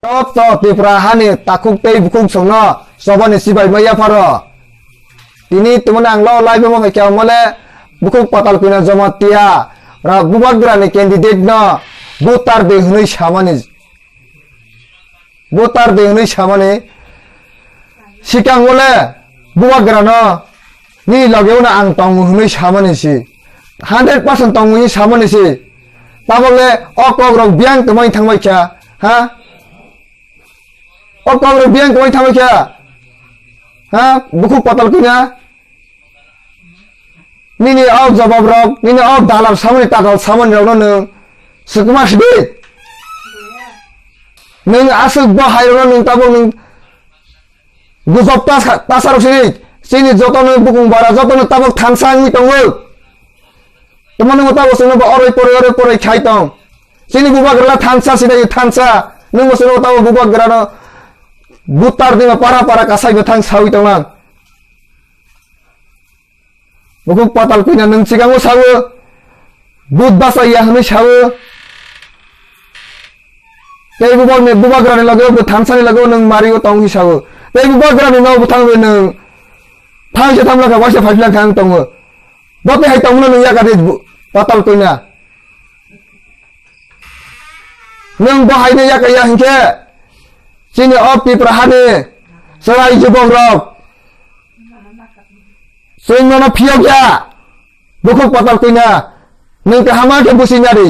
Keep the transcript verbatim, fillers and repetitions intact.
Joto Tripura hani takhuk tei bukhuk songno chobani chibai ma yapharo. Tini tumani ang lo live-o phaikha mole bukhuk Patal Kanya Jamatia ra bubagrani candidate no voter de hwnwi samani. Voter de hwnwi samani. Sikang mole bubagrano nini loge uno ang tongo hwnwi samani si. Hundred percent tongo hwnwi samani si. Tabokle o kokrok biyang tongmani thangbai kha, ha? O kokrok biyang tongmani thangbai kha, ha? Bukhuk Patal Kanya. Nini o jawab rok, nini o dalal samani, tatal samani rokno nwng swkma sidi. Nwng aswk bo hai rokno nwng tabok nwng gujok tas-, tasarok sidi. Chini jotono bukung bara, jotono tabok thansa wngwi tongo. Tamo nwng tabok chwngno bo oroi poroi, oroi poroi khai tong. Chini bubagrala thansa sidi, thansa. Nwng bo chwngno tabok bubagrano butar dima para para kasai bo thang sawi tonglang. Bukhuk Patal Kanya nwng chikango sawo, but basa ya hwnwi sawo. Tei bubakni, bubagrani loge bo thansani loge nwng mario tong hi sawo. Tei bubagrani no bwthang bai nwng thangse thamlakha, waisa phailakha ang tongo. Bo tei hai tongmano nwng yakadi bu-, Patal Kanya. Nwng bo haino yakaya hinkhe chini o Tripura hani chwrai jubok rok chwng nono phiyok ya. Bukhuk Patal Kanya nwng kaham khe busi nari.